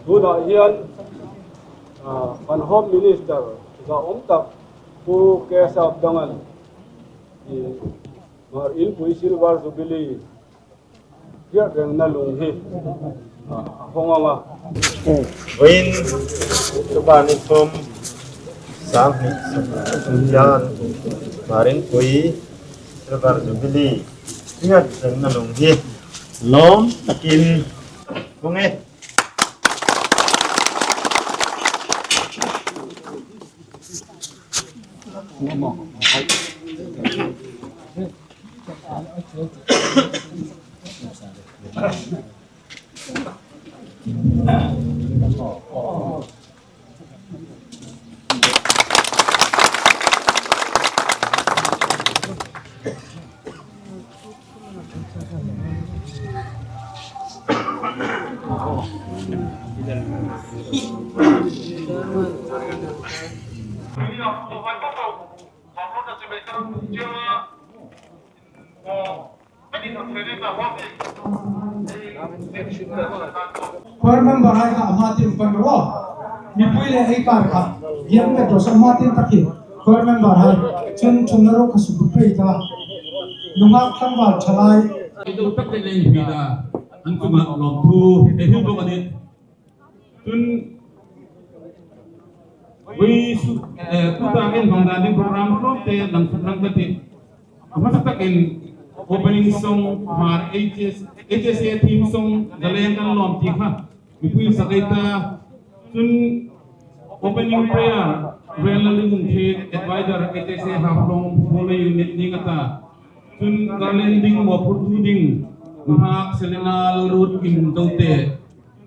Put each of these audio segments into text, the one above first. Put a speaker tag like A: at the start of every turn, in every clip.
A: Tunah hian kan Home Minister zahawm tak Pu Keshav Dangan i Hmar Inpui Silver Jubilee hriat rengna lung hi a hawng ang a.
B: Vawiin October ni thum 2020 hian Hmar Inpui Silver Jubilee hriat rengna lung hi lawm takin hawng e.
C: Choir member ai kha ama tin pan ro mipui le ei kar kha hiam te to sama tin takhi choir member hai chun chun ro kha su pei ta nungak tlangval thalai
D: Do tak te leng pi da an chunga lawm thu he hu bawk ani chun vui su tu ta en hong dan ding program hlawm te lang lang ka ti hmasa takin opening song Hmar HS HSA theme song zaleng kan lawm ti kha mipui sakai ta chun opening prayer Renlaling Thit advisor HSA Haflong Polo unit ni kata chun garland ding mo phurtu ding Nuhak Selena Lalrut Kim Zote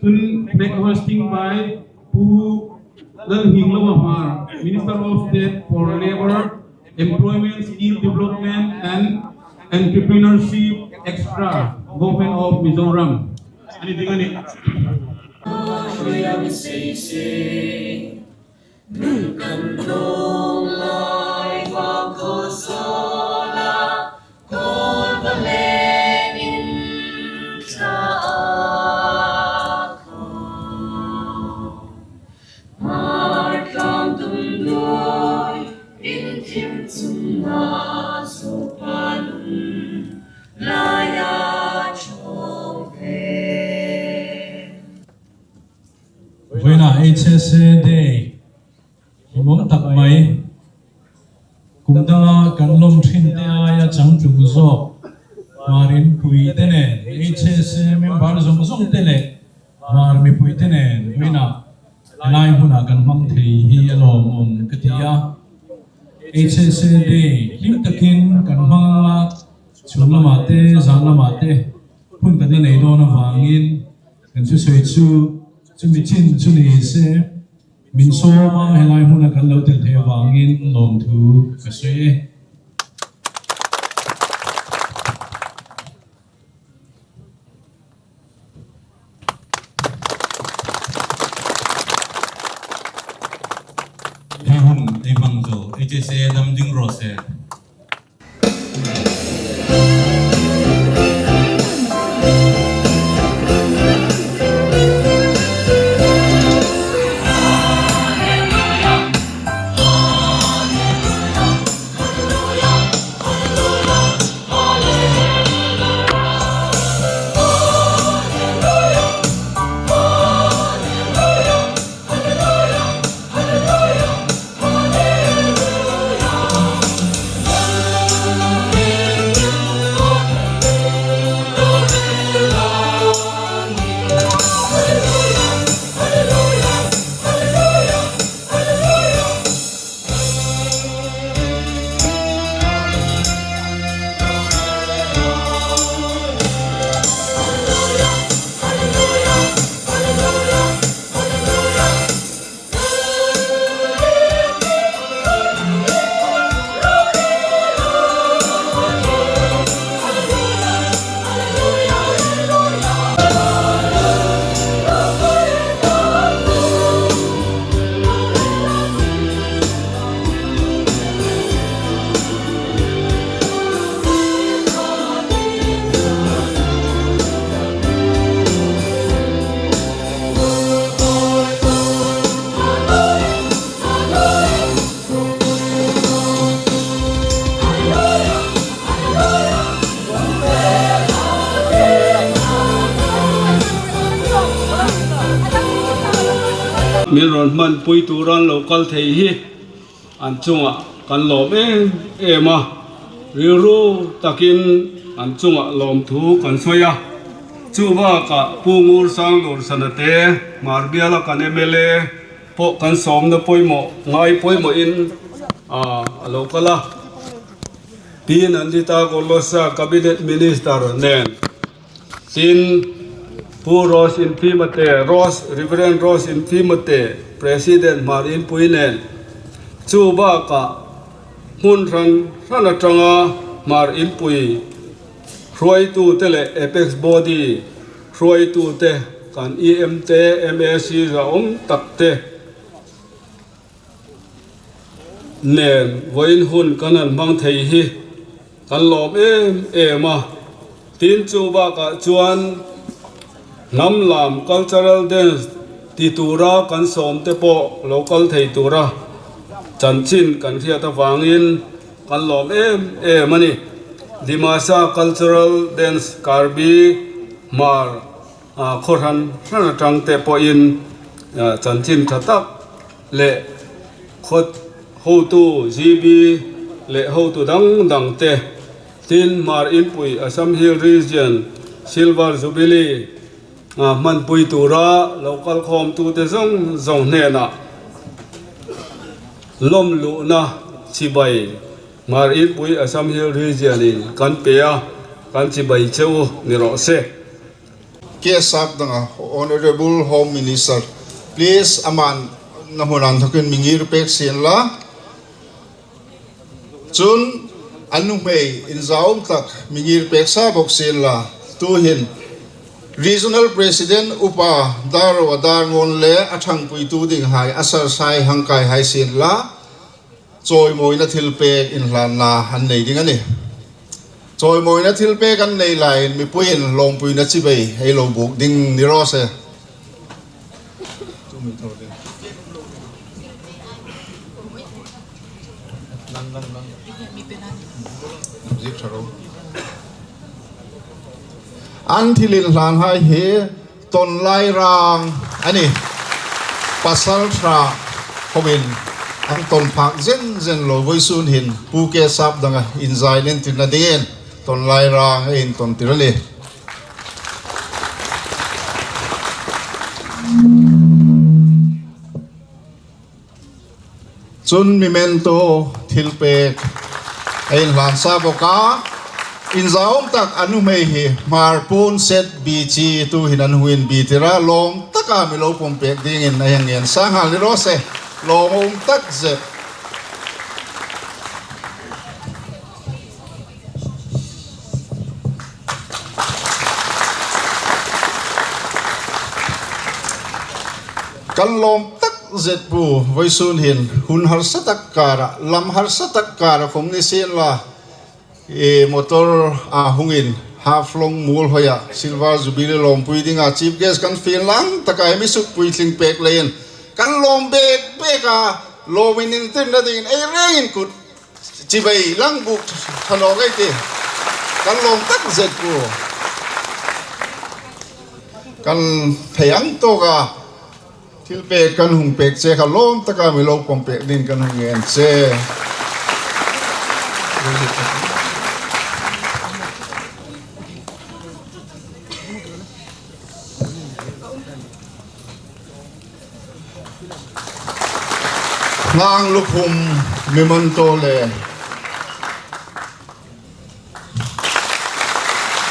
D: chun flag hoisting by Pu Lalhing Lawa Hmar Minister of State for Labor Employment Skill Development and Entrepreneurship Extra Government of Mizoram ani ding ani.
E: Vawiinah HSA Day hlimawm tak mai kum danga kan lawm thin te aia changtlung zawk Hmarin pui te nen HSA member zawng zawng te leh Hmar mipui te nen vawiinah helai hmunah kan hmang thei hi a lawmawm ka ti a. HSA Day hlim takin kan hmang ang a, chhun lamah te zan lamah te hun kan la nei dawn avangin kan thusawi chu chumi chin chu ni se min sawm a, helai hmuna kan lo tel theih avangin lawmthu ka sawi e.
D: Hei hun ei hmang zo HSA dam ding rawh se.
A: Min rawn hmanpui tura an lo kal thei hi an chungah kan lawm em em a, rilru takin an chungah lawmthu kan sawi a. Chu bakah Pu Ngur Sang Lawrsana te Hmar biala kan mla pawh kan sawmna pawimawh ngai pawimawhin a lo kal a. Pi Nandita Gorlosa Cabinet Minister nen. Tin, Pu Rose Infimate, Rose, Reverend Rose Infimate, President Hmar Inpui nen chu bakah hmun hran hran atanga Hmar Inpui hruaitute leh Apex Body hruaitute kan EM te, MAC zahawm tak te nen vawiin hun kan han hmang thei hi kan lawm em em a. Tin chu bakah chuan hnam lam cultural dance ti tura kan sawm te pawh lo kal thei tura chanchin kan hriat avangin kan lawm em em a ni. Dimasa cultural dance Karbi Hmar khaw hran hran atang te pawhin chanchin tha tak leh khaw hotu GB leh hotu dang dang te Tin, Hmar Inpui Assam Hill Region Silver Jubilee hmanpui tura lo kalkhawmtute zawng zawng hnenah lawm luhna chibai Hmar Inpui Assam Hill Region in kan pe a, kan chibai che u ni rawh se.
F: Kesap danga Honourable Home Minister please aman na hmunan thokin mingir pek sin la. Cun an nuhmei in zaum tak mingir pek sa bawk sin la tuhin Regional President upa Daro a dar ngawn le a ṭhangpuitu ding hai a sarsai hangkai hai sin la cawimawina thilpek in hlannak an nei ding a ni. Cawimawina thilpek an nei lai in mipui in lawmpuina civei ei lo buk ding ni rawh seh. An thil in hlan hai hi ton lai rang ani. Pasal tha hoin an ton phak zen zen lo voi sun hin pu ke sap danga in zai nen tin na dingin ton lai rang a in ton tir ani. Cun memento thilpek a in hlan sa bawk a. In zaum tak an hmei hi hmarpun set BG tu hin an huin bi tira lawm taka mi lo pum pek ding in a heng ngen sa nghal ni rawh se. Lawm a um tak zet. Kan lawm tak zet pu Vawisun hin hun harsa tak karah lam harsa tak karah khawm ni sin la i motor a hungin Haflong mul hawia Silver Jubilee lawmpui dingah Chief Guest kan feel lang taka hemi sut puitling pek leiin kan lawm bek bek a lawmin intirna dingin ei rengin kut Chivei lang buk tha lo ngei ti kan lawm tak zet pu. Kan thei ang tawk a thil pek kan hung pek che kha lawm taka mi lo pawm pek ding kan hung ngen che. Hlang lukhum mimanto le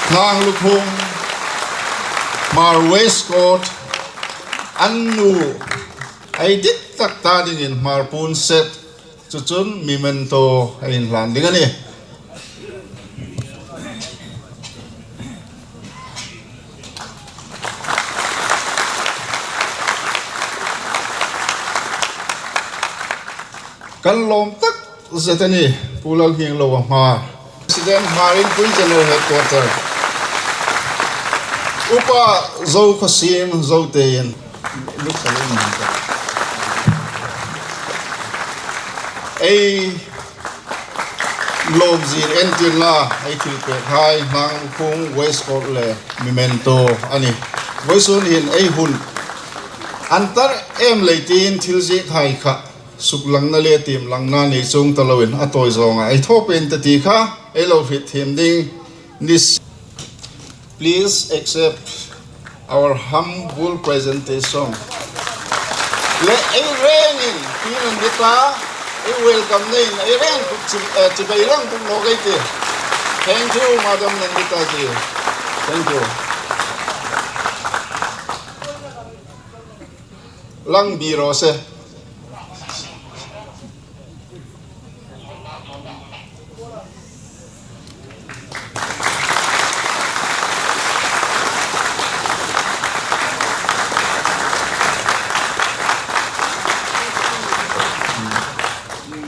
F: Hlang lukhum Hmar waistcoat an nu ei dik tak ta dingin Hmar pun set cucun memento a in hlan ding a ni. Kan lawm tak zet a ni, Pu Lalhingloa hma. President Hmarin Pui General Headquarter Upa Zokhawsim Zotein Ei lawmzin entirna ei thil pek hai hnang phung waistcoat le memento a ni. Vawisun hin ei hun. An tar em lei tiin thil zik hai kha suk langna le tim langna nei chung ta loin a tawi zawngah ei thawp in te ti kha ei lo hrit thiam ding ni si. Please accept our humble presentation le ei rengin pi Nandita ei welcome na in ei reng chibai reng bawk lawk ei ti. Thank you Madam Nandita ji. Thank you. Lang bi rawh se.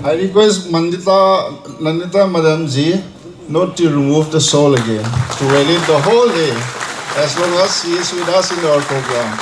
F: I request Mandita, Nandita Madam Ji not to remove the shawl again, to wear it the whole day, as long as she is with us in our program.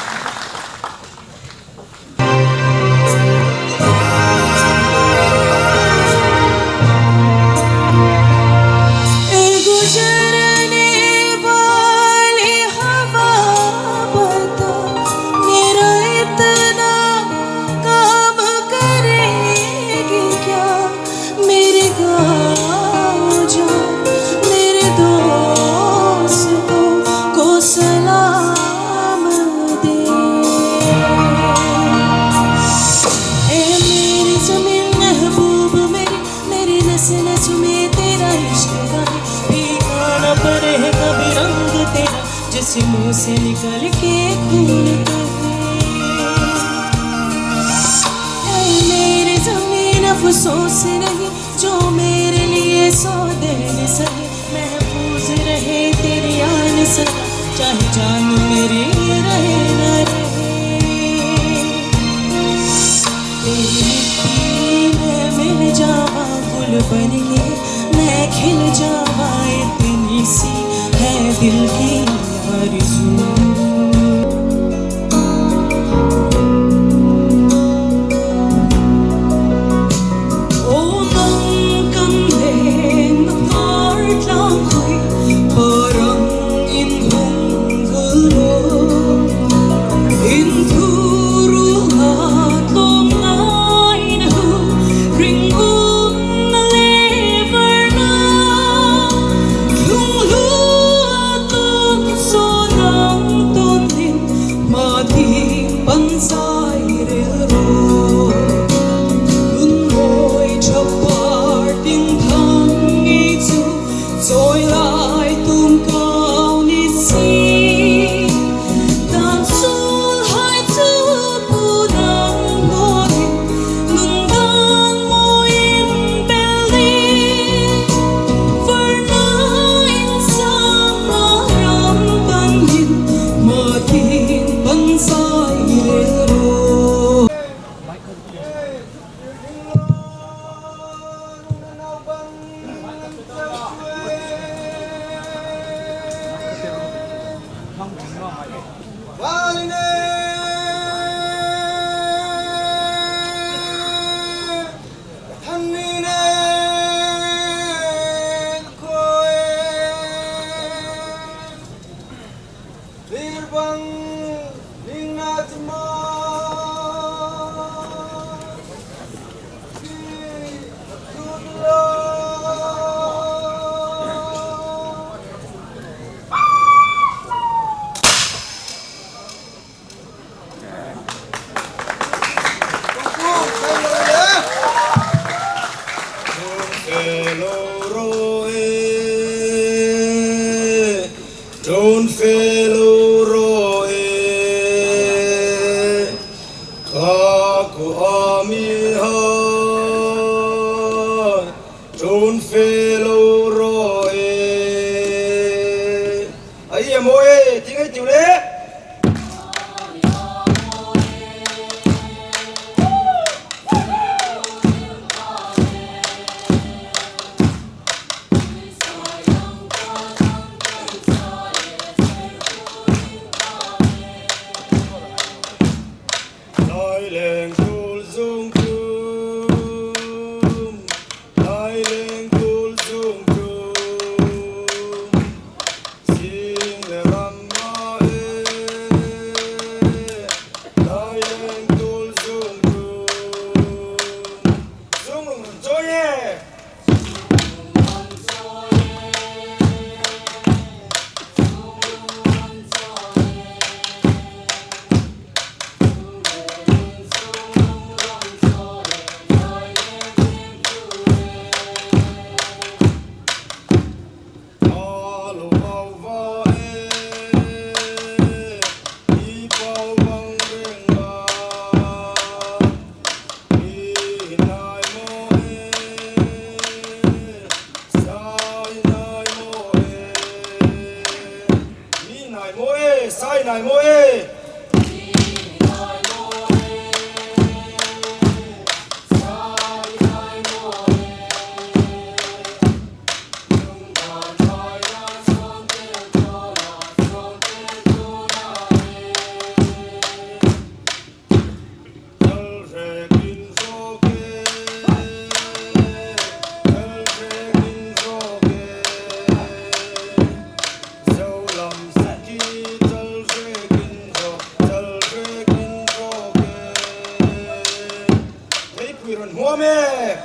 A: huam e!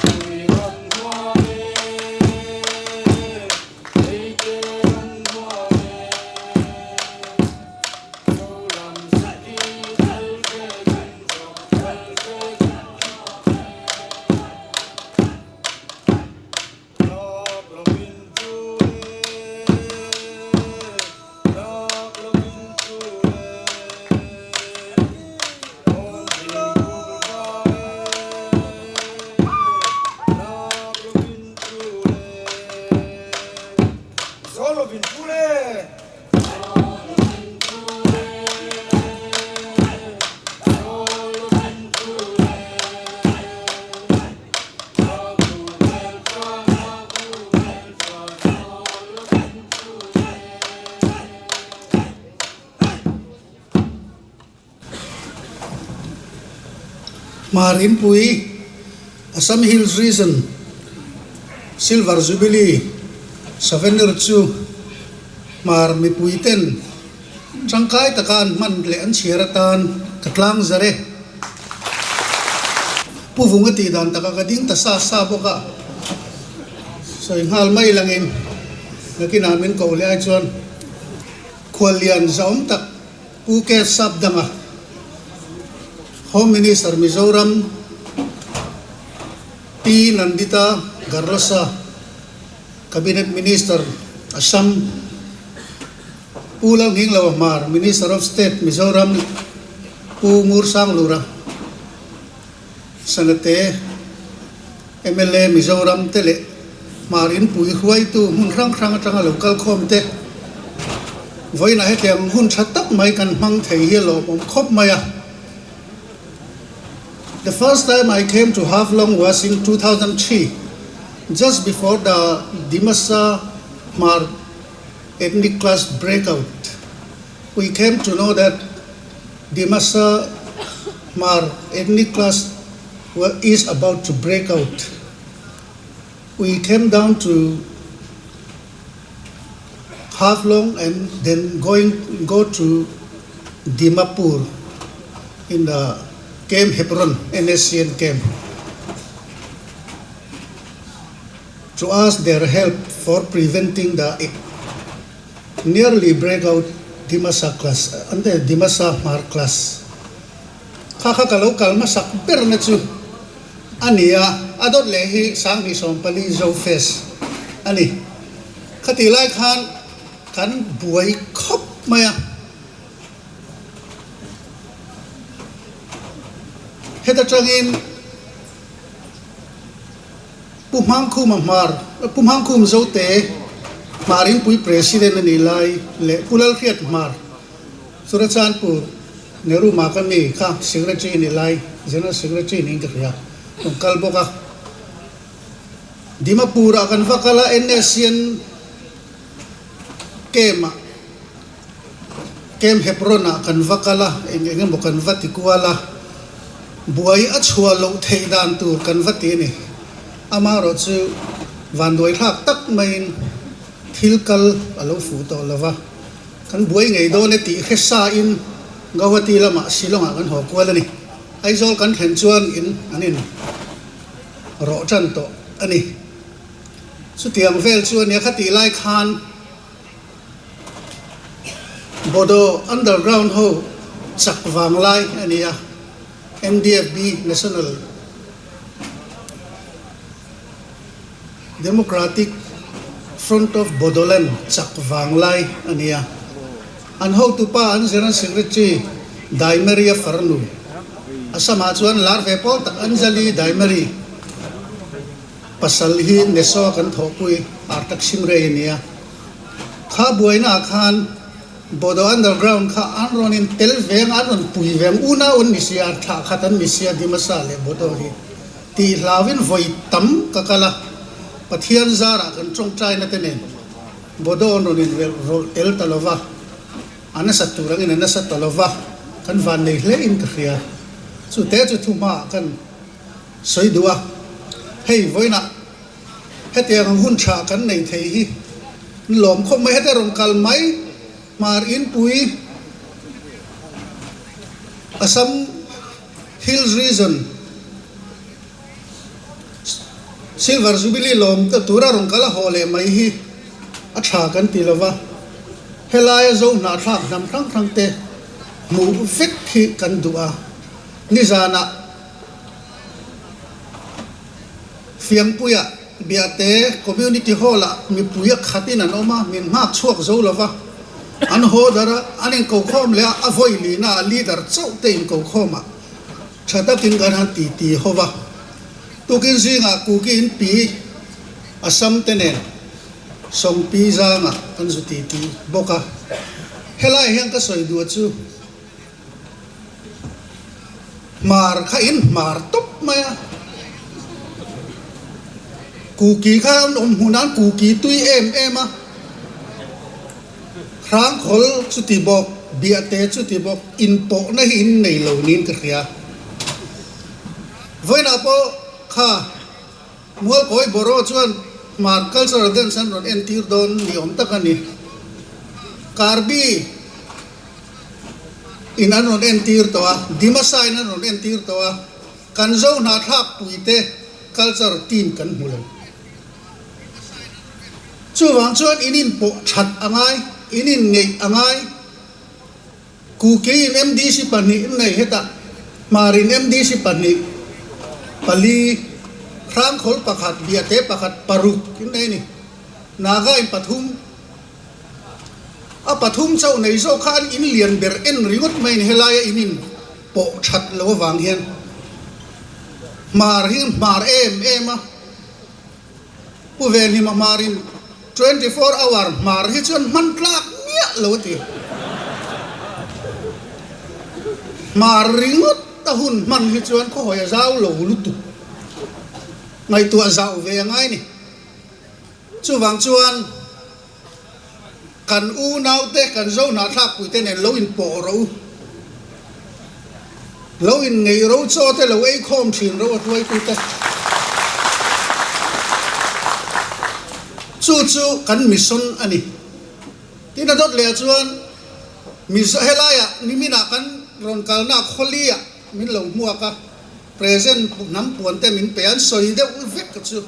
A: Tui kan huam e, ei te kan huam e, Zo lam saki thal te kan zawh thal te kan huam e.
G: Hmar Inpui, Assam Hills Region Silver Jubilee Souvenir chu Hmar mipuiten tangkai taka an hman leh an chhiar atan ka tlang zar e. Pu Vunga tih dan takah ka ding ta sa sa bawk a, sawi nghal mai langin nakinah min koh leh ai chuan Khuallian zahawm tak Pu K Sapdanga, Home Minister Mizoram Pi Nandita Garlosa, Cabinet Minister Assam Pu Lalnghinglo Hmar, Minister of State Mizoram Pu Ngursanglura, Sanate mla Mizoram te leh Hmar Inpui hruaitu hmun hrang hrang atanga lo kal khawm te vawiinah hetiang hun tha tak mai kan hmang thei hi a lawmawm khawp mai a. The first time I came to Haflong was in 2003 just before the Dimasa Hmar ethnic clash breakout. We came to know that Dimasa Hmar ethnic clash is about to break out. We came down to Haflong and then going go to Dimapur in the Camp Hebron, NSCN camp, to ask their help for preventing the nearly breakout Dimasa clash, ante Dimasa Hmar clash. Kha kha ka lo kal hmasak berna chu a ni a, a dawt leh hi 2014 Zo Fest a ni. Khatih lai khan kan buai khawp mai a. Heta tangin Pu Hmangkhuma Hmar, Pu Hmangkhum Zote Hmar Inpui President a nih lai leh Pu Lalhriat Hmar, Churachandpur Nehru mah ka mi kha Secretary ni lai, General Secretary niin ka hria, rawn kal bawk a. Dimapur ah kan va kal a, NSCN camp ah, Camp Hebron ah kan va kal a, eng eng emaw kan va ti kual a, buai a chhuah loh theih dan tur kan va ti a ni. Amaherawh chu vanduai thlak tak maiin thil kal a lo fuh tawh lo va. Kan buai ngei dawn e tih hre sa in Gauhati lamah Shillong ah kan haw kual a ni. Aizawl kan thlen chuan in an in rawh tan tawh a ni. Chutiang vel chu a nia khatih lai khan Bodo underground ho chak vang lai a ni a, NDFB National Democratic Front of Bodoland chak vanglai a ni a. An hotupa an General Secretary Daimary-a farnu, Assam-ah chuan lar ve pawl tak Anjali Daimary pasal hi Neso-a kan thawhpui Artak Simrei a ni a. Kha buainaah khan Bodo Underground kha an rawn in tel veng, an rawn pui veng, unau an ni sia, thlah khat an ni sia Dimasa leh Bodo hi. Tih hlauin vawi tam ka kal a, Pathian zarah kan tawngtaina te nen Bodo an rawn inrelh rawlh tel ta lo va, a nasat tur angin a nasa ta lo va, kan vannei hle in ka hria. Chu te chu thu hmaah kan sawi duh a, hei vawiinah hetiang hun tha kan nei thei hi lawm khawp mai, heta rawn kal mai Hmar Inpui Assam Hills Region. Silver Jubilee lawm tura rawn kal a haw leh mai hi a tha kan ti lova, helaia zo hnahthlak hnam hrang hrang te hmuh vek hi kan duh a, nizanah Fiangpuia Biate Community Hall-ah mipui a khatin an awm a, min nghak chhuak zo lova, an haw dar a, an inkokhawm leh a, a vawi lina a leader chauh te inkokhawmah tha takin kan han ti ti ho va. Tukin zingah Kuki in pi Assam te nen Sawngpi zangah kan zu ti ti bawk a, helai hian ka sawi duh chu, Hmar kha in hmar tawp mai a, Kuki kha an awm hmun an Kuki tui em em a, Hrangkhawl chuti bawk, Biahte chuti bawk, inpawhna hi in nei lo niin ka hria. Vawiinah pawh kha Mualkawi Boro chuan Hmar Cultural Dance an rawn entir dawn ni awm tak a ni. Karbi. In an rawn entir tawh a, Dimasa in an rawn entir tawh a, kan zo hnahthlak puite culture team kan hmu lo. Chuvang chuan in inpawh that a ngai, in inngeih a ngai. Kuki in MDC pahnih in nei hetah, Hmar in MDC pahnih, pali, Hrangkhawl pakhat, Biate pakhat, paruk in nei a ni. Naga in pathum. A pathum chauh nei zawk kha an in lian ber en ringawt mai in helaia in in pawh that lo avang hian hmar hi hmar em em a, Pu Venhima hmar in 24 hour hmar hi chuan hman tlak miah lo a ti. Hmar ringawt a hun hman hi chuan khawhawi a zau lo lutuk ngaihtuah zau ve a ngai ni. Chuvang chuan kan unaute, kan zo hnahthlakpuite nen lo inpawh ro, lo inngeih ro, chaw te lo ei khawm thin ro a hruaitute. Chu chu kan mission a ni. Tin a dawt leh chuan Mizo helaiah niminah kan rawn kalna khawliah min lo hmuak a, present hnam puan te min pe a, an sawi deuh vek chu.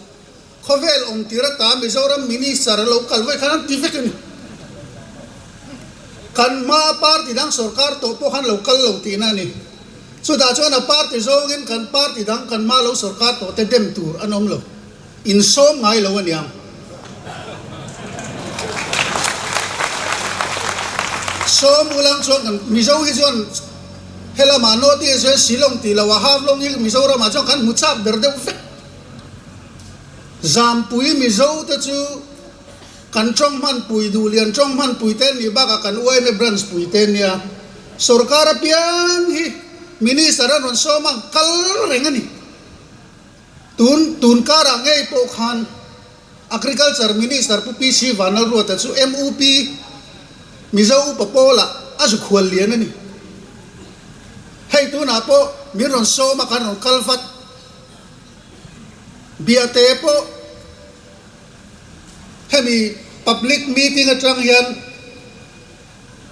G: Khawvel awm tir ata Mizoram Minister a lo kal vawi khan an ti vek a ni. Kan hmaa party dang sorkar tawh pawh khan lo kal lo tihna a ni. Chutah chuan a party zawngin kan party dang kan hmaa lo sorkar tawh te dem tur an awm lo. Insawm ngai lo a niang. Sawm ulang chuan kan Mizo hi chuan helamah North East hian Shillong tih loh a Haflong hi Mizoramah chuan kan hmu chak ber deuh vek. Zampui Mizo te chu kan tawng hmanpui Duhlian tawng hmanpui te nih bakah kan yma branch pui te nia. Sorkar apiang hi Minister an rawn sawm ang kal reng a ni. Tun tun karah ngei pawh khan Agriculture Minister Pu PC Vanlalruata chu MUP Mizo Upa Pawlah a zu khual lian a ni. Hei tunah pawh min rawn sawm a kan rawn kal vat. Biate pawh hemi public meeting atang hian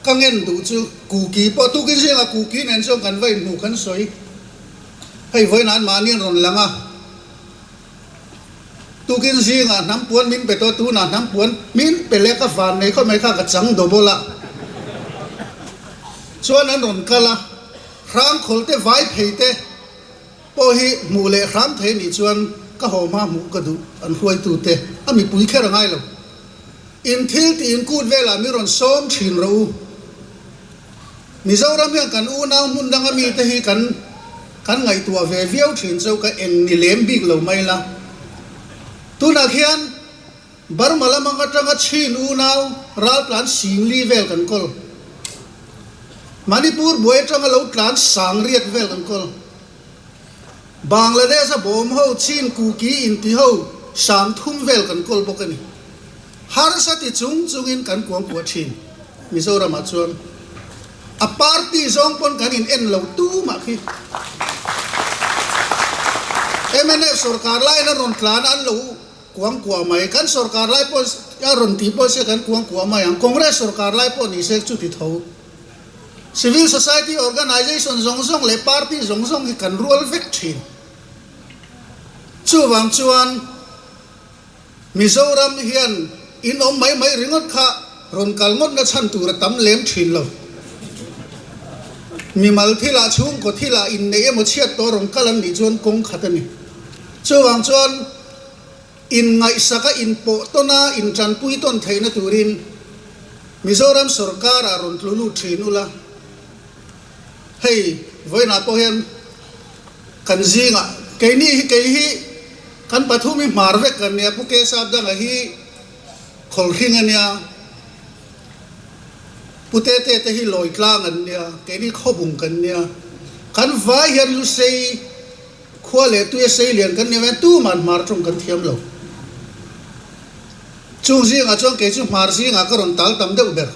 G: ka ngen duh chu Kuki pawh tukin zingah Kuki nen chuan kan va inhmuh kan sawi. Hei vawiin an mahni an rawn lang a, tukin zingah hnam puan min pe tawh tunah hnam puan min pe leh ka van nei khawp mai kha ka chang double a chuan an rawn kal a, hrangkhawl te vai phei te. Pawh hi hmuh leh hram thei nih chuan ka haw hma hmuh ka duh an hruaitute a mipui kher a ngai lo. In thil tih in kut velah mi rawn sawm thin rawh u. Mizoram hian kan unau hmun danga mite hi kan kan ngaihtuah ve viau thin cheu ka eng ni lem bik lo mai la. Tunah khian Burma lamang atanga Chin unau raltlan singli vel kan kawl. Manipur buai atanga lo tlan sangriat vel kan kawl. Bangladesh a bawm ho Chin Kuki inti ho sangthum vel kan kawl bawk a ni. Harsa ti chung chungin kan kuangkuah thin. Mizoramah chuan a party zawng pawn kan in en lo tu mah khi. Mnf sorkar laiin a rawn tlan a an lo Kuangkuah mai, kan sorkar lai pawh a rawn tih pawh se kan kuangkuah mai ang. Congress sorkar lai pawh ni se chuti tho. Civil society organisation zawng zawng leh party zawng zawng hi kan rual vek thin. Chuvang chuan. Mizoram hian in awm mai mai ringawt kha rawn kal ngawt na chhan tur a tam lem thin lo. Mimal thilah chhungkaw thilah inneih emaw chhiat tawh rawn kal an nih chuan kawng khat a ni. Chuvang chuan inngaihsak a inpawh tawn a intanpui tawn theihna turin Mizoram sorkar ah rawn tlu lut thin ula. Hei vawiinah pawh hian kan zingah keini hi kei hi kan pathum hi hmar vek kan nia Pu Kesapdanga hi Khawlhring a nia Pu Tete te hi Lawitlang an nia keini Khawbung kan nia kan vai hian Lusei khua leh tuia sei lian kan nia hian tuman hmar tawng kan thiam lo. Chung zingah chuan kei chu hmar zingah ka rawn tal tam deuh ber.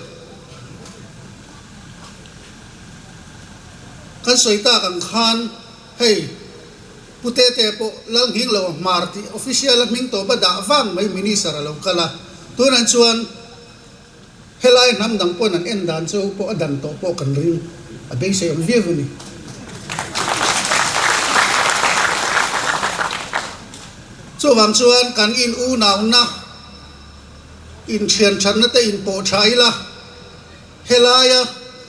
G: Kan sawi tak ang khan hei Pu Tete pawh Lal Nghing lo a hmar tih official a hming tawp a dah vang mai Minister a lo kal a, tunah chuan helai hnam dang pawn an en dan chu pawh a dan tawh pawh kan ring a beisei awm viau a ni. Chuvang chuan kan in unauna inthian thatna te inpawh tha ila. Helaia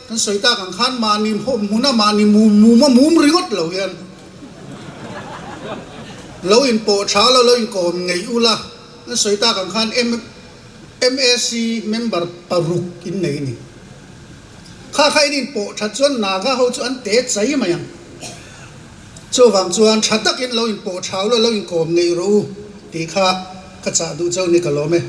G: kan sawi tak ang khan mahni hmuna mahni mum mum a mum ringawt lo hian lo inpawh tha lo, lo inkawm ngei ula kan sawi tak ang khan MAC member paruk in nei a ni. Kha kha in inpawh that chuan Naga ho chu an te chai mai ang. Chuvang chuan tha takin lo inpawh thau la, lo inkawm ngei rawh u tih kha ka chah duh chauh ni ka lawm e.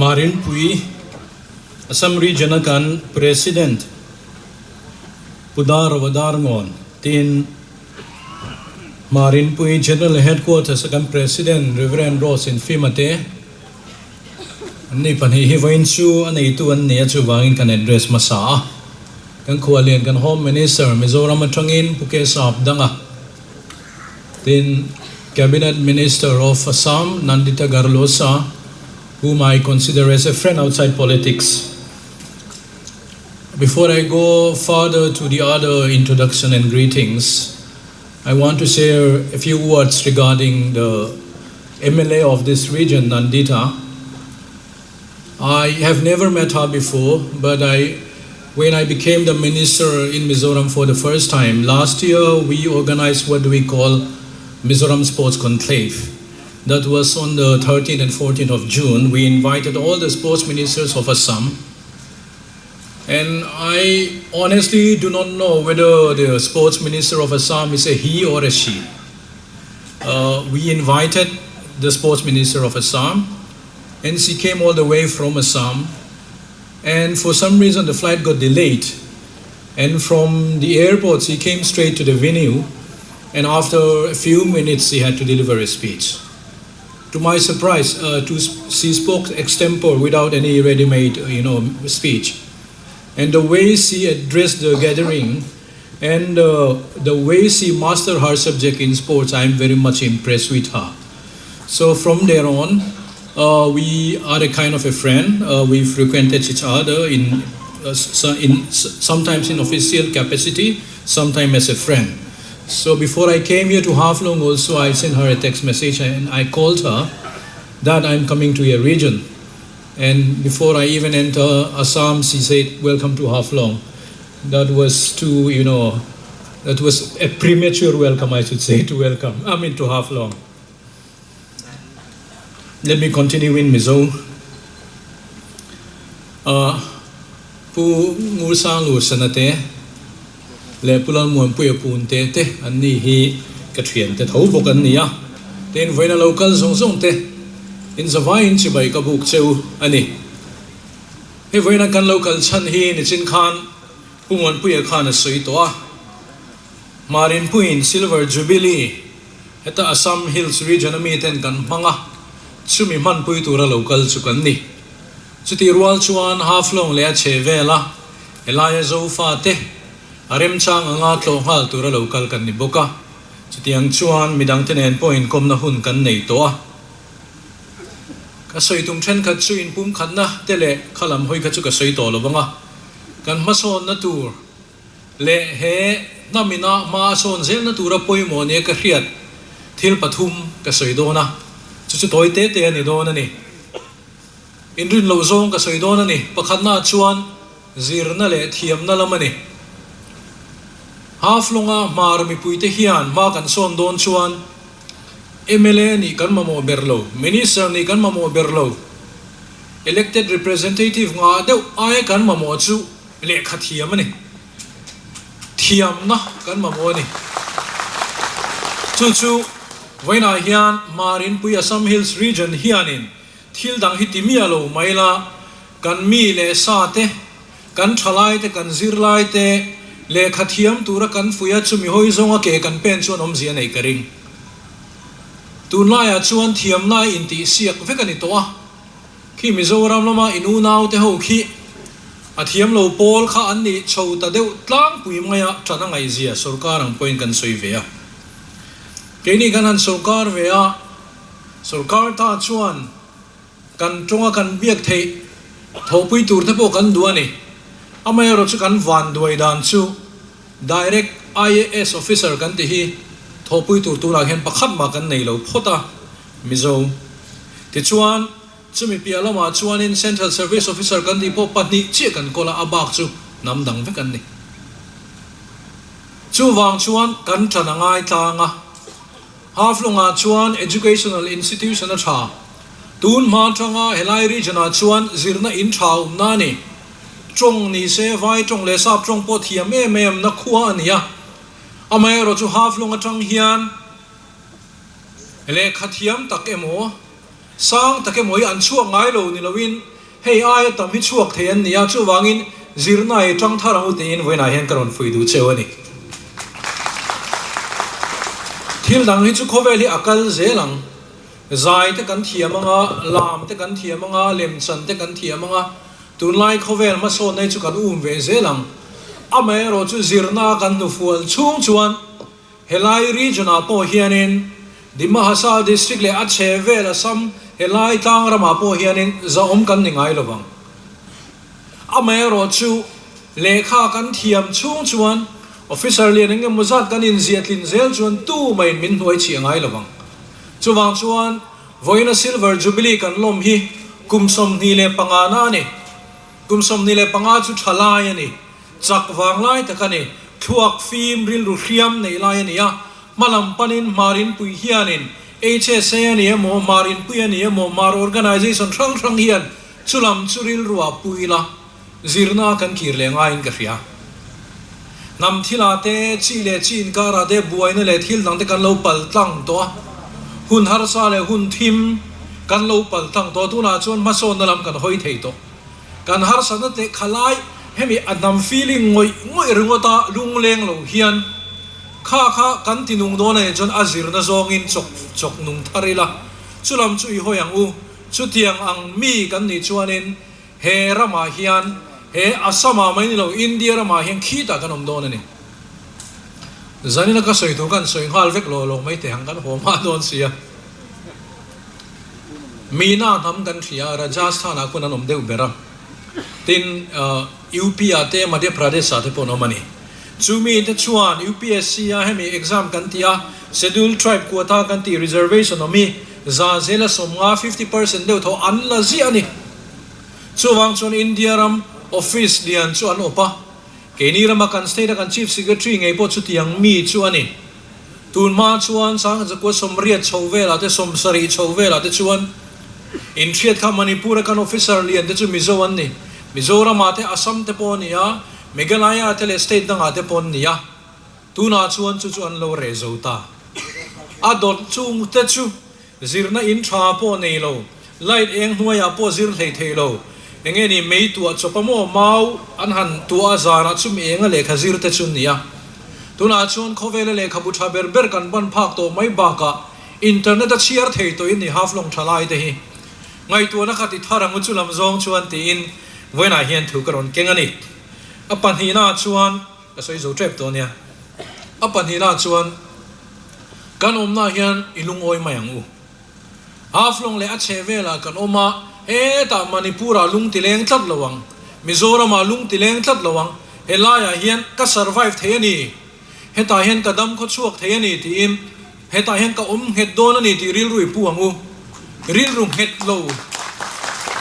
E: Marinpui, Assam Region a kan President. Pu Darova Darngawn, tin Marinpui General Headquarters a kan President Rev. Rose Infima te an ni pahnih hi vawiin chu a neitu an ni a, chuvangin kan address hmasa a. Kan khualian kan Home Minister Mizoram atangin Pu Kesap Danga, tin Cabinet Minister of Assam Nandita Garlosa, whom I consider as a friend outside politics. Before I go further to the other introduction and greetings, I want to share a few words regarding the MLA of this region, Nandita. I have never met her before, but I, when I became the minister in Mizoram for the first time, last year we organized what we call Mizoram Sports Conclave. That was on the 13th and 14th of June. We invited all the sports ministers of Assam. And I honestly do not know whether the sports minister of Assam is a he or a she. We invited the sports minister of Assam, and she came all the way from Assam. And for some reason, the flight got delayed. And from the airport, she came straight to the venue. And after a few minutes, she had to deliver a speech. To my surprise, she spoke extempore without any ready-made, speech. And the way she addressed the gathering and the way she mastered her subject in sports, I'm very much impressed with her. So from there on, we are a kind of a friend. We frequented each other in sometimes in official capacity, sometimes as a friend. So before I came here to Haflong also, I sent her a text message and I called her that I'm coming to your region. And before I even enter Assam, she said, welcome to Haflong. That was too, you know, that was a premature welcome, I should say, to welcome, I mean to Haflong. Let me continue in Mizo. Pu Ngursang Lu Sanate, le Pu Lalmuanpuia Punte te an ni hi ka thian te tho bawk an ni a, tin vawiina lo kal zawng zawng te in zavaiin chibai ka buk cheu a ni. Hei vawiina kan lo kal chhan hi nichin khan Pu Muanpuia khan a sawi tawh a, Marinpuiin Silver Jubilee heta Assam Hills region a mi ten kan hmang a, chumi hmanpui tura lo kal chu kan ni. Chutih rual chuan Haflong leh a chhe vel a, helaia Zofa te a remchang anga tlawh nghal tura lo kal kan ni bawk a. Chutiang chuan midangte nen pawh inkawmna hun kan nei tawh a. Ka sawi tum thenkhat chu inpumkhatna te leh kha lam hawi kha chu ka sawi tawh lo vang a, kan hmasawnna tur leh he hnamina hma a sawn zelna tura pawimawh nia ka hriat thil pathum ka sawi dawn a, chu chu tawi te te a ni dawn a ni. Inrin loh zawng ka sawi dawn a ni. Pakhatnaah chuan zirna leh thiamna lam a ni. Haflonga hmar mipuite hian hma kan sawn dawn chuan mla nih kan mamawh ber lo, Minister nih kan mamawh ber lo, elected representative ngah deuh aia kan mamawh chu lehkha thiam a ni. Thiamna kan mamawh a ni. Chu chu vawiinah hian Marinpui Assam Hills Region hianin Thil dang hi ti miah lo mai la, kan mi leh sa te, kan thalai te, kan zirlai te, lehkha thiam tura kan fuih a, chumi hawi zawnga ke kan pen chuan awmzia nei ka ring. Tunlaiah chuan thiamna intihsiak vek a ni tawh a, khi Mizoram lama in unau te ho khi a thiam lo pawl kha an nih chho ta deuh tlangpui mai a, ṭan a ngaihzia sorkar ang pawhin kan sawi ve a. Keini kan han sorkar ve a. Sorkar ta chuan kan tawnga kan biak theih thawhpui tur te pawh kan duh a ni. Amaherawh chu kan vanduai dan chu Direct IAS Officer kan ti hi thawhpui tur tunah hian pakhat mah kan nei lo phawt a, Mizo. Tichuan, chumi piah lamah chuanin Central Service Officer kan tih pawh pahnih chiah kan kawl a, a bak chu hnam dang vek an ni. Chuvang chuan kan ṭan a ngai tlang a. Haflongah chuan educational institution a tha. Tun hma atanga helai region-ah chuan zirna in tha awmna a ni. Tawng ni se vai tawng leh sap tawng pawh thiam em em na khua a ni a. Amaherawh chu Haflong atang hian lehkha thiam tak emaw, sang tak emaw hi an chhuak ngai lo ni loin hei aia tam hi chhuak thei an ni a, chuvangin zirna i tang thar ang u tiin vawiinah hian ka rawn fuih duh cheu a ni. Thil dang hi chu khawvel hi a kal zel ang. Zai te kan thiam ang a, lam te kan thiam ang a, lemchan te kan thiam ang a, tunlai khawvel hmasawnna hi chu kan um ve zel ang. Amaherawh chu zirna kan hnufual chhung chuan Helai region ah pawh hianin Dimahasa district leh a chhe vel Assam helai tlang ramah pawh hianin zahawm kan ni ngai lovang. Amaherawh chu lehkha kan thiam chhung chuan officer lian eng emaw zat kan inziah tlin zel chuan tu mahin min hnuai chhiah ngai lovang. Chuvang chuan vawiina Silver Jubilee kan lawm hi kum 25 na a ni. Kum 25 chu tha lai a ni. Chak vang lai tak a ni. Thluak fim rilru hriam nei lai a ni a, hma lam panin Hmar Inpui hianin HSA a ni emaw, Hmar Inpui a ni emaw, Hmar Organisation hrang hrang hian chu lam chu rilru ah pui ila, zirna kan kir leh ngaiin ka hria. Hnam thilah te, chi leh chi inkarah te buaina leh thil dang te kan lo pal tlang tawh a, hun harsa leh hun thim kan lo pal tlang tawh a, tunah chuan hmasawnna lam kan hawi thei tawh. Kan harsatna teh kha lai hemi a hnam feeling ngawih ngawih ringawt a lungleng lo hian kha kha kan ti nung dawn a nih chuan a zirna zawngin chawk chawk nung thar ila chulam chu i hawi ang u. Chutiang ang mi kan nih chuanin he ramah hian he Assam-ah mai ni lo India ramah hian khitah kan awm dawn a ni. Zanina ka sawi tur kan sawi nghal vek lo lo mai teh ang kan haw hma dawn sia. Mina hnam kan hria a, Rajasthan-ah khawn an awm deuh ber a. Tin, UP-ah te, Madhya Pradesh-ah te pawh an awm a ni. Chu mite chuan UPSC-a hemi exam kan tih a, Scheduled Tribe quota kan tih reservation awm hi za zela 50, 50%, deuh tho an la ziah a ni. Chuvang chuan India ram office lian chu an awp a, keini rama kan state-a kan Chief Secretary ngei pawh chutiang mi chu a ni. Tun hma chuan Sangzakua 80 chho velah te 70 chho velah te chuan inhriat kha Manipur-a kan officer lian te chu Mizo an ni. Mizoramah te Assam te pawh a ni a, Meghalaya te leh state dangah te pawh an ni a. Tunah chuan chu chu an lo reh zo ta. A dawt chung te chu Zirna in tha pawh nei lo, light eng hnuaiah pawh zir hlei thei lo. Enge ni mei tuah chawp a maw mau an han tuah a zanah chumi enga lehkha zir te chu nia. Tunah chuan khawvela lehkhabu tha ber ber kan ban phak tawh mai bakah internet a chhiar thei tawh in ni Haflong tha lai te hi. Ngaihtuahna kha ti thar ang u chu lam zawng chuan tiin vawiinah hian thu ka rawn keng a ni. A pahnihnaah chuan. Ka sawi zo tep tawh nia. A pahnihna chuan kan awmna hian i lungawi mai ang u. Haflong leh a chheh velah kan awm a, hetah Manipur-ah lung ti leng tlat lo ang, Mizoram-ah lung ti leng tlat lo ang, helaiah hian ka survive thei a ni, hetah hian ka dam khaw chhuak thei a ni tiin hetah hian ka awm nghet dawn a ni tih rilru i pu ang u. Rilru nghet lo,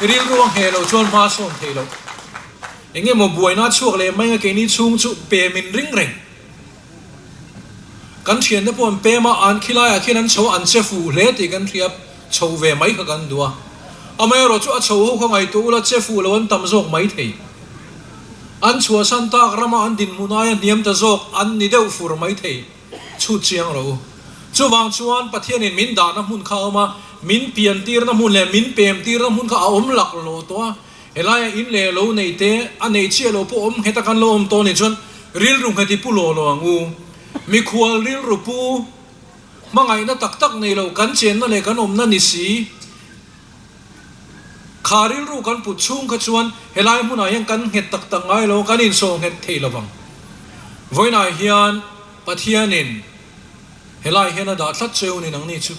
E: rilru a ngheh loh chuan hma a sawn theih loh. Eng emaw buaina chhuak leh mai a keini chhung chu pem in ring reng. Kan thiante pawh an pem a, an khilaiah khian an chho a, an che fuh hle tih kan hria, chho ve mai kha kan duh a. Amaherawh chu a chho ho kha ngaihtuah ula che fuh lo an tam zawk mai thei. An chhuahsan tak rama an dinhmun aia hniam ta zawk an ni deuh fur mai thei. Chhut chiang rawh u. Chuvang chuan Pathianin min dahna hmun kha a awm a, min piantirna hmun leh min pemtirna hmun kha a awm laklawh tawh a. Helaia in leh lo nei te, a nei chiah lo pawh awm nghet a kan lo awm tawh nih chuan rilru nghet i pu law lo ang u. Mikhual rilru pu, hmangaihna tak tak nei lo kan chenna leh kan awmna ni si. Kha rilru kan put chhung kha chuan helai hmunah hian kan nghet tak tak ngai lo, kan insawh nghet thei lo vang. Vawiinah hian Pathianin helai hian a dah tlat cheu ni nangni chu.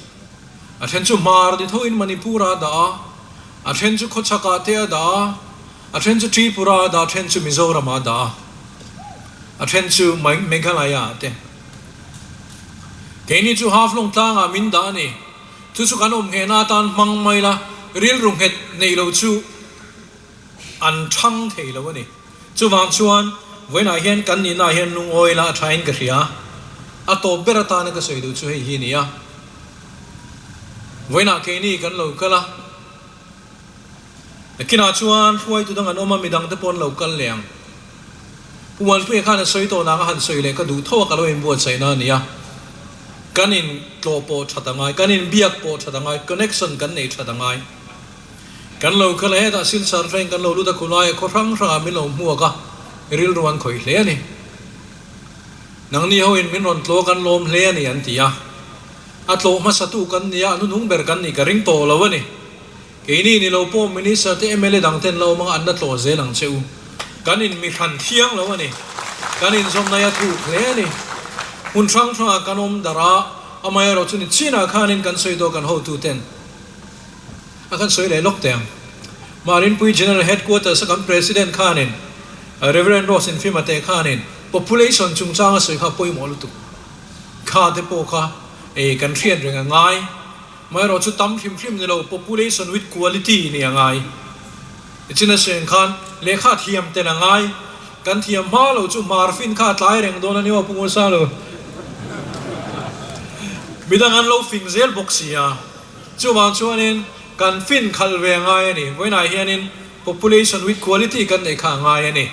E: A then chu Hmar ni thoin Manipur-ah a dah a, a then chu Khawchhakah te a dah a, a then chu Tripura a dah, a then chu Mizoramah a dah a, a then chu Meghalaya-ah te. Keini chu Haflong tlangah min dah a ni. Chu chu kan awm nghehna atan hmang mai la, rilru nghet neih lo chu an thang thei lo a ni. Chuvang chuan vawiinah hian kan nihnaah hian lungawi la a thain ka hria. A tawp ber atana ka sawi duh chu hei hi a ni a. Vawiinah keini kan lo kal a, nakinah chuan hruaitu dang an awm a, midangte pawh an lo kal leh ang. Pu Muanpuia khan a sawi tawh nang a han sawi leh ka duh tho a, ka lo inbuatsaihna a ni a. Kan in tlawh pawh that a ngai, kan in biak pawh that a ngai, connection kan nei that a ngai. Kan lo kal a, hetah Silchar train kan lo lut a, khulai a khaw hrang hrangah min lo hmuak a, rilru an khawih hle a ni. Nangni ho in min rawn tlawh kan lawm hle a ni an ti a. A tlawh hmasatu kan ni a, a hnuhnung ber kan nih ka ring tawh lo a ni. Keini ni lo pawh Minister te mla dang ten lo awm anga an la tlawh zel ang che u. Kan in mi hran thiang lo a ni. Kan inzawmna hi a thuk hle a ni. Hmun hrang hrangah kan awm darh a, amaherawh chu ni chinah khanin kan sawi dawn kan hotu ten a kan sawi leh lawk teh ang. Marinpui General Headquarters a kan President khanin Rev. Rose Infima te khanin population chungchang a sawi kha pawimawh lutuk. Kha te pawh kha ei kan hriat reng a ngai. Amaherawh chu tam hrim hrim ni lo population with quality ni a ngai. Tichin a sawi ang khan lehkha thiam tel a ngai. Kan thiam hma lo chu hmar fin kha a tlai reng dawn a ni aw Pu Ngursa lo. Midang an lo fing zel bawk si a. Chuvang chuanin kan fin khalh ve a ngai a ni. Vawiinah hianin population with quality kan neih kha a ngai a ni.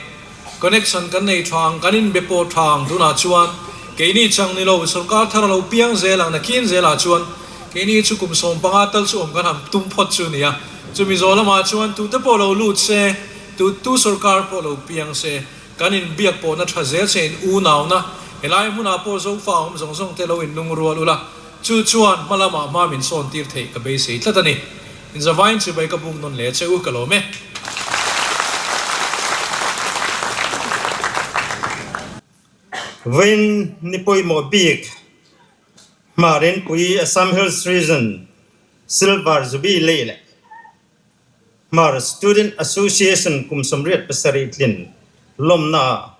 E: Connection kan nei tha ang, kan inbe pawh tha ang tunah chuan keini chang ni lo, sorkar thar a lo piang zel ang nakin zelah chuan keini chu kum 15 tal chu awm kan han tum phawt chu nia. Chumi zawh lamah chuan tute pawh lo lut se, tu tu sorkar pawh lo piang se, kan inbiak pawhna tha zel se in unauna helai hmunah pawh Zofa awm zawng zawng te lo inlungrual ula, chu chuan hma lamah hma min sawn tir theih ka beisei tlat a ni. Inzavain chibai ka buk nawn leh che u ka lawm e.
B: Vawiin ni pawimawh bik Hmarenpui Assam Hills Region Silver Jubilee leh Hmar Student Association kum 87 tlin lawmna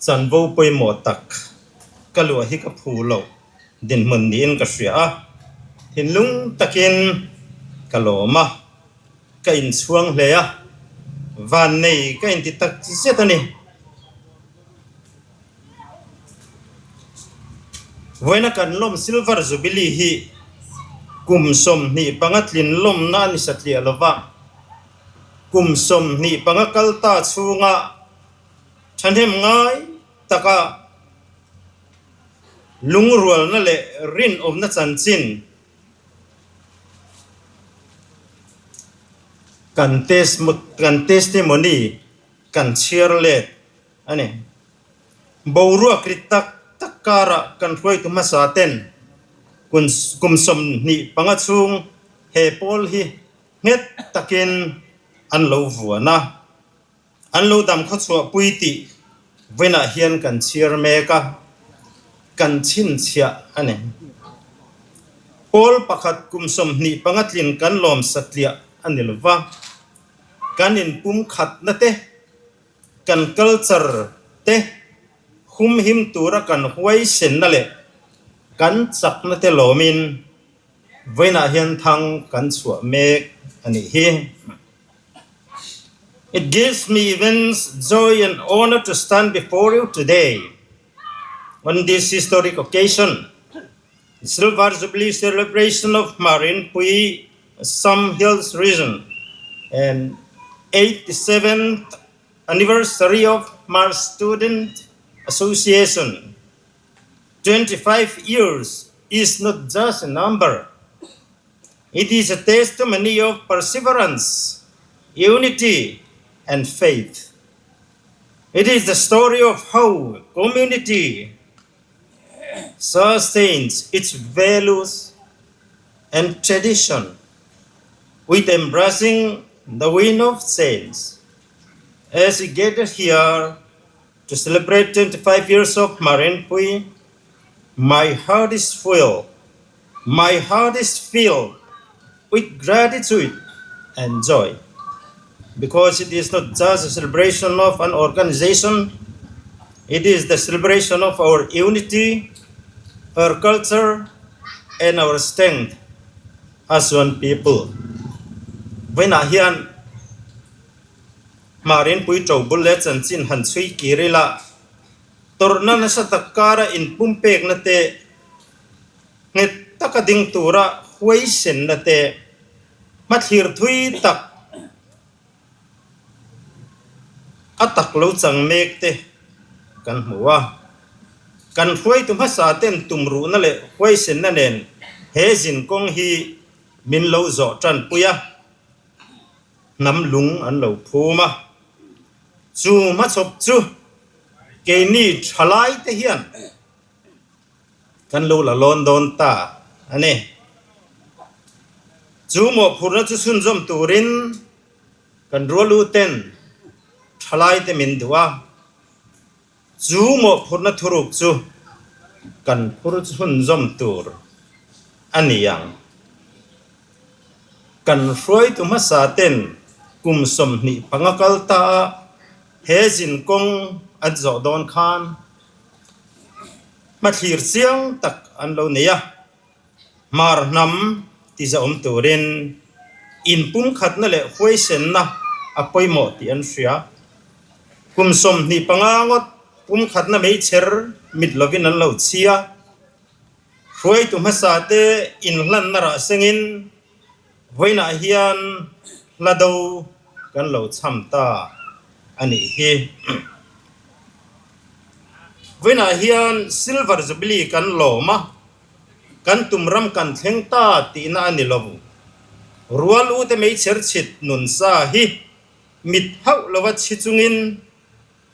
B: chanvo pawimawh tak ka luah hi ka phu loh dinhmun niin ka hria a, thinlung takin ka lawm a, ka inchhuang hle a, vannei ka inti tak zet a ni. Vawiina kan lawm Silver Jubilee hi kum 25 tlin lawmna a ni satliah lova, kum 25 kal ta chhunga thahnem ngai taka lungrualna leh rinawmna chanchin kan testimony kan chhiar let a ni. Boruak ri tak tak karah kan hruaitu hmasa ten kum 25 chhung he pawl hi nghet takin an lo vuan a, an lo dam khawchhuahpui tih vawiinah hian kan chhiar mek a, kan chhinchhiah a ni. Pawl pakhat kum 25 tlin kan lawm satliah a ni lova, kan inpumkhatna te, Kan culture te humhim tura kan huaisenna leh kan chakna te lawmin vawiinah hian thang kan chhuah mek a nih hi. It gives me immense joy and honor to stand before you today on this historic occasion, the Silver Jubilee celebration of Marinpui Assam Hills Region and 87th anniversary of Hmar Student Association. 25 years is not just a number. It is a testimony of perseverance, unity, and faith. It is the story of how community sustains its values and tradition with embracing the wind of change. As we gather here to celebrate 25 years of Marinpui, my heart is full. My heart is filled with gratitude and joy because it is not just a celebration of an organization, it is the celebration of our unity, our culture, and our strength as one people. Vawiinah hian Marinpui ṭobul leh chanchin han chhui kir ila, tawrhna nasa tak kara inpumpekna te, nghet taka ding tura huaisenna te, hmathlir thui tak a tak lo chang mek te kan hmu a. Kan hruaitu hmasa ten tumruhna leh huaisenna nen he zinkawng hi min lo zawh tanpui a. Hnam lung an lo phum a. Chu hmachhawp chu keini thalai te hian kan lo la lawn dawn ta a ni. Chu mawhphurhna chu chhunzawm turin kan rual u ten thalai te min duh a. Chu mawhphurhna thuruk chu kan phur chhunzawm tur a ni ang. Kan hruaitu hmasa ten kum 25 kal ta a he zinkawng an zawh dawn khan hmathlir chiang tak an lo nei a. Hmar hnam ti zahawm turin inpumkhatna leh huaisenna a pawimawh tih an hria. Kum 25 ngawt pumkhatna meichher mit lovin an lo chhia. Hruaitu hmasa te inhlanna rah sengin vawiinah hian hla do kan lo chham ta a nih hi. Vawiinah hian Silver Jubilee kan lawm a. Kan tum ram kan thleng ta tihna a ni lo. Rual ute meichher chhit nun sa hi mit hauh lova chhi chungin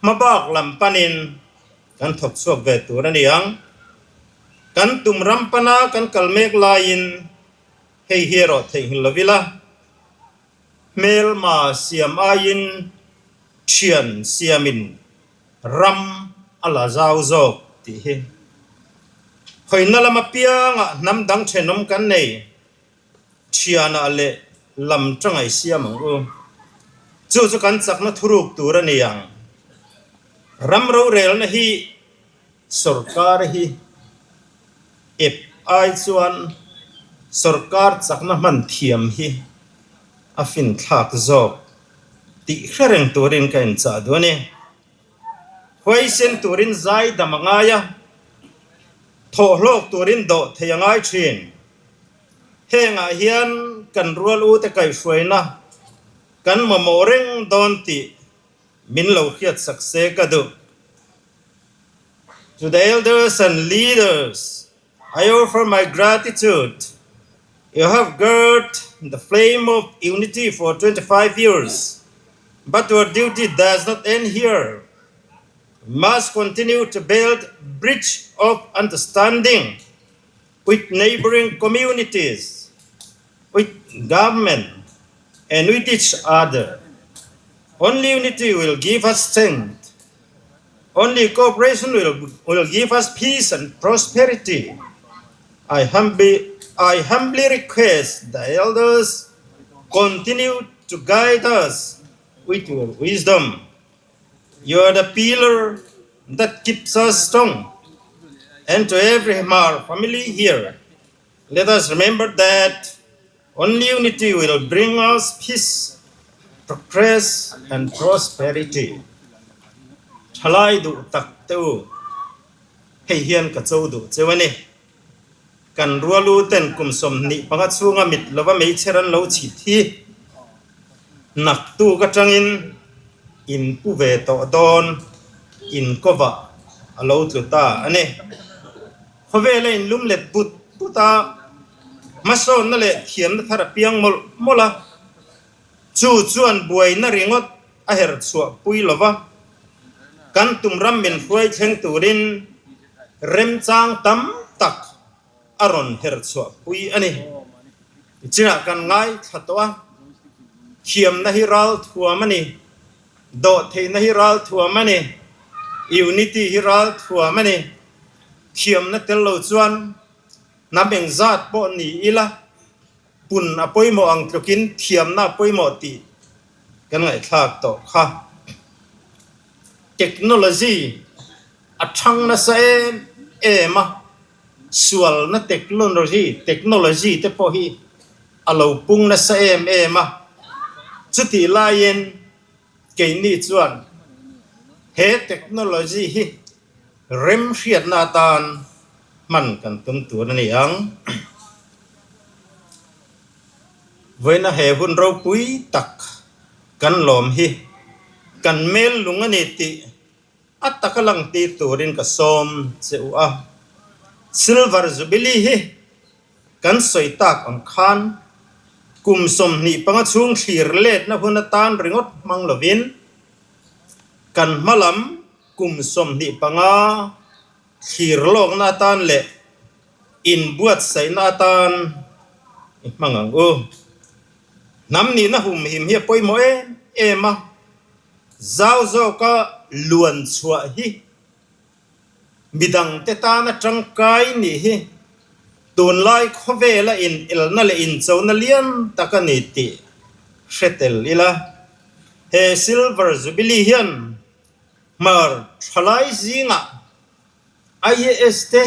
B: hmabak lam panin kan thawk chhuak ve tur a ni ang. Kan tum ram pana kan kal mek laiin hei hi erawh theihnghilh lo ila, hmelma siam aiin thian siamin Ram a la zau zawk tih hi khawina lam apiangah hnam dang thenawm kan nei thianah leh lam tangai siam ang u. Chu chu kan chakna thuruk tur a ni ang. Ram rorelna hi sorkar hi ep ai chuan sorkar chakna hman thiam hi a finthlak zawk. Tih hre reng turin ka inchah duh a ni. Huaisen turin zai dam a ngai a, thawh hlawk turin dawh thei a ngai thin. Hengah hian kan rual ute kaihhruaina kan mamawh reng dawn tih min lo hriatsak se ka duh. To the elders and leaders, I offer my gratitude. You have girt the flame of unity for 25 years, but your duty does not end here. We must continue to build bridge of understanding with neighboring communities, with government, and with each other. Only unity will give us strength. Only cooperation will, will give us peace and prosperity. I humbly, I humbly request the elders continue to guide us with your wisdom. You are the pillar that keeps us strong. And to every Hmar family here, let us remember that only unity will bring us peace, progress and prosperity. Thalai duh tak te u, hei hian ka cho duh cheu a ni. Kan rualu ten kum 25 chhunga mit lova meichher an lo chhit hi naktuk atangin in pu ve tawh dawn in kawvah a lo tlu ta a ni. Khawvela inlum let but but a, hmasawnna leh thiamna thar a piang mawlh mawlh a, chu chuan buaina ringawt a her chhuah pui lo va, kan tum ram min hruai thleng turin remchang tam tak a rawn her chhuah pui a ni. Nichinah kan ngaithla tawh a, thiamna hi ral thuam a ni, dawhtheihna hi ral thuam a ni, unity hi ral thuam a ni. Thiamna tel lo chuan hnam engzat pawh ni ila pun a pawimawh ang tlukin thiamna a pawimawh tih kan ngaihthlak tawh kha. Technology a thang nasa em em a, sualna technology technology te pawh hi a lo pung nasa em em a, chutih laiin keini chuan he technology hi Rem hriatna atan hman kan tum tur a ni ang. Vawiina he hun ropui tak kan lawm hi kan mel lung a ni tih a taka lang tir turin ka sawm che u a. Silver Jubilee hi kan sawi tak ang khan. Kum 25 chhung thlir letna hun atan ringawt hmang lovin kan hma lam kum 25 thlir lawkna atan leh inbuatsaihna atan i hmang ang u. Hnam nihna humhim hi a pawimawh em em a, zau zawka luan chhuah hi Midangte tana tangkai nih hi tunlai khawvela inelna leh inchona lian tak a ni tih hre tel ila. He Silver Jubilee hian hmar thalai zingah IAS te,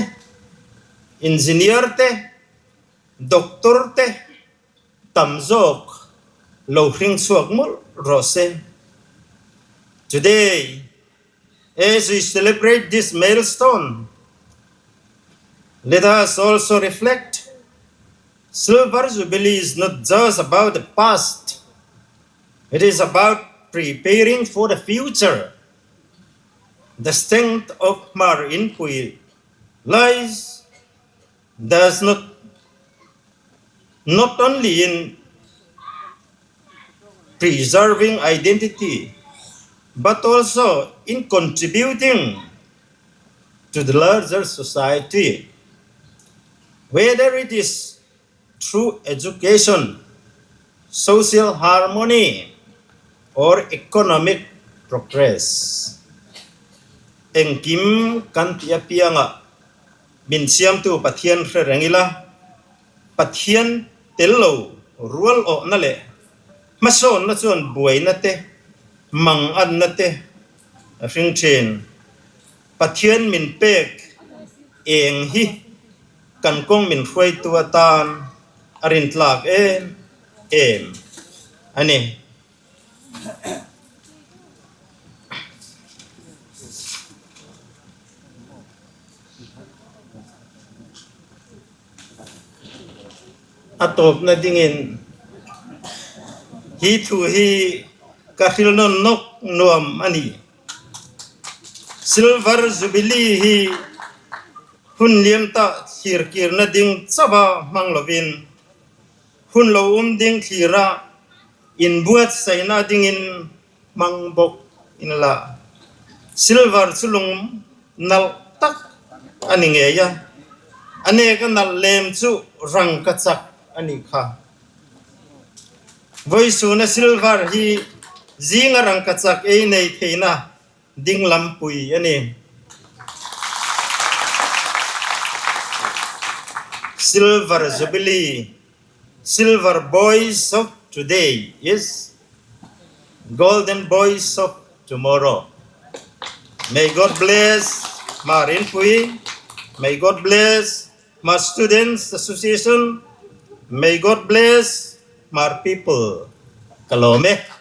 B: Engineer te, Doctor te tam zawk lo hring chhuak mawlh rawh se. Today, As we celebrate this milestone, let us also reflect Silver Jubilee is not just about the past, it is about preparing for the future. The strength of Hmar Inpui lies does not not only in preserving identity but also in contributing to the larger society, whether it is through education, social harmony, or economic progress. Engkim kan tih apiangah min siamtu Pathian hre reng ila, Pathian tel lo rual awhna leh hmasawnna chuan buaina te, manganna te a hring thin. Pathian min pek eng hi kan kawng min hruaitu atan a rintlak em em a ni. A tawpna dingin hi thu hi ka hril nawn nawk nuam a ni. Silver Jubilee hi hun liam tah thlir kirna ding chauha hmang lovin hun lo um ding thlira inbuatsaihna dingin hmang bawk in la. Silver chu lung nalh tak a ni ngei a, a nek a nalh lem chu rangka chak a nih kha. Vawisuna silver hi zinga rangka chak ei nei theihna ding lampui a ni. Silver Jubilee Silver boys of today is golden boys of tomorrow. May God bless Marinpui. May God bless my Students Association. May God bless my people. Ka lawm e.